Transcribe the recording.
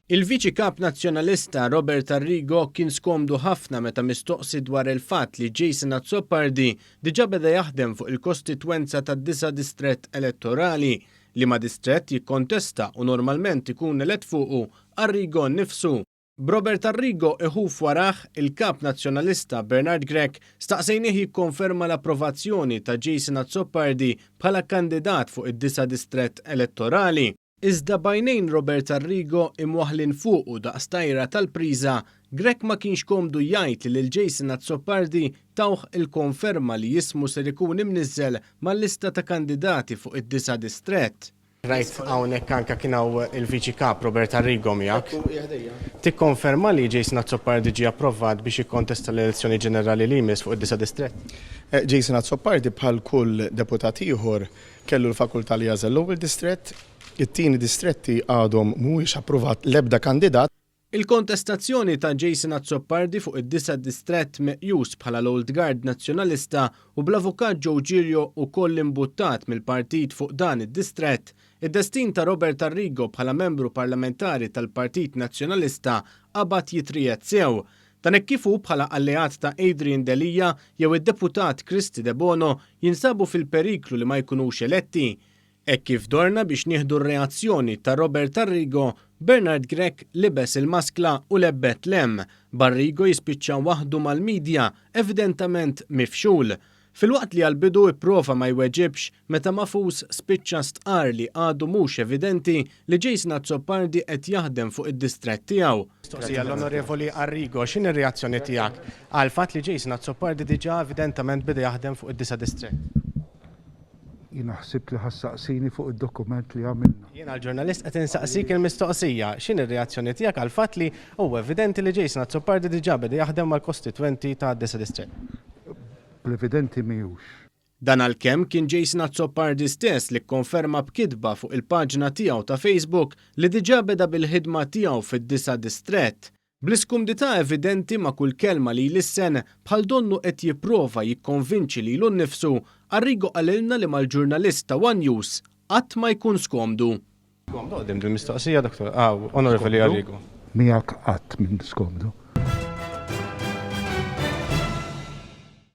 Il-Viċi Kap Nazzjonalista Robert Arrigo kien skomdu ħafna meta mistoqsi dwar il-fatt li Jason Azzopardi diġà beda jaħdem fuq il-kostitwenza tad-disa' distrett elettorali, liema distrett jikkontesta u normalment ikun elett fuqu Arrigo nnifsu. B'Robert Arrigo iħuf warah, il-Kap Nazzjonalista Bernard Grech staqsejnih jikkonferma l-approvazzjoni ta' Jason Azzopardi bħala kandidat fuq id-disa' distrett elettorali. Iżda b'għajnejn Robert Arrigo imwaħħlin fuqu daqs tajra tal-priża, Grech ma kienx komdu jgħid li lil Jason Azzopardi tawh il-konferma li ismu ser ikun imniżżel mal-lista ta' kandidati fuq id-disa' distrett. Rajt hawnhekk anke kien hawn il-Viċi Kap Robert Arrigo miegħek. Tikkonferma li Jason Azzopardi ġie approvat biex jikkontesta l-elezzjoni ġenerali li jmiss fuq id-disa' distrett? Jason Azzopardi bħal kull deputat ieħor Kellu l-fakultà li jagħżel l-ewwel distrett, it-tieni distretti għadhom mhuwiex approvat l-ebda kandidat. Il-kontestazzjoni ta' Jason Azzopardi fuq id-disa' distrett meqjus bħala l-old guard Nazzjonalista u bl-Avukat Joe Giglio ukoll imbuttat mill-partit fuq dan id-distrett, id-destin ta' Robert Arrigo bħala membru parlamentari tal-Partit Nazzjonalista qabad jitriegħed sew. Dan hekk kif hu bħala alleat ta' Adrian Delia jew id-Deputat Kristy Debono jinsabu fil-periklu li ma jkunux eletti. Hekk kif dorna biex nieħdu r-reazzjoni ta' Robert Arrigo, Bernard Grech libes il-maskla u lebbet 'l hemm, b'Arrigo jispiċċa waħdu mal-media, evidentament mifxul. Filwaqt li għall-bidu ipprova ma jweġibx meta Mahfouz spiċċa stqarr li għadu mhux evidenti li Jason Azzopardi qed jaħdem fuq id-distrett tiegħu. Mistoqsija l-Onorevoli Arrigo, x'inhi r-reazzjoni tiegħek għall-fatt li Jason Azzopardi diġà evidentament beda jaħdem fuq id-disa' distrett? Jiena ħsibt li ħa ssaqsini fuq id-dokument li għamilna. Jiena l-ġurnalist qed insaqsik il-mistoqsija, x'inhi r-reazzjoni tiegħek għall-fatt li huwa evidenti li Jason Azzopardi diġà beda jaħdem mal-kostitwenti tad-disa' distrett? Bl-evidenti mhijux. Dan għalkemm kien Jason Azzopardi stess li kkonferma b'kitba fuq il-paġna tiegħu ta' Facebook li diġà beda bil-ħidma tiegħu fid-disa' distrett. Bl-iskumdità evidenti ma' kull kelma li jlissen, bħal donnu qed jipprova jikkonvinċi lilu nnifsu, Arrigo qalilna li mal-ġurnalist ta' one News qatt ma jkun skomdu. Skomdu quddiem dil-mistoqsija, Dottor, ah, Onorevoli Arrigo. Miegħek qatt m'int skomdu.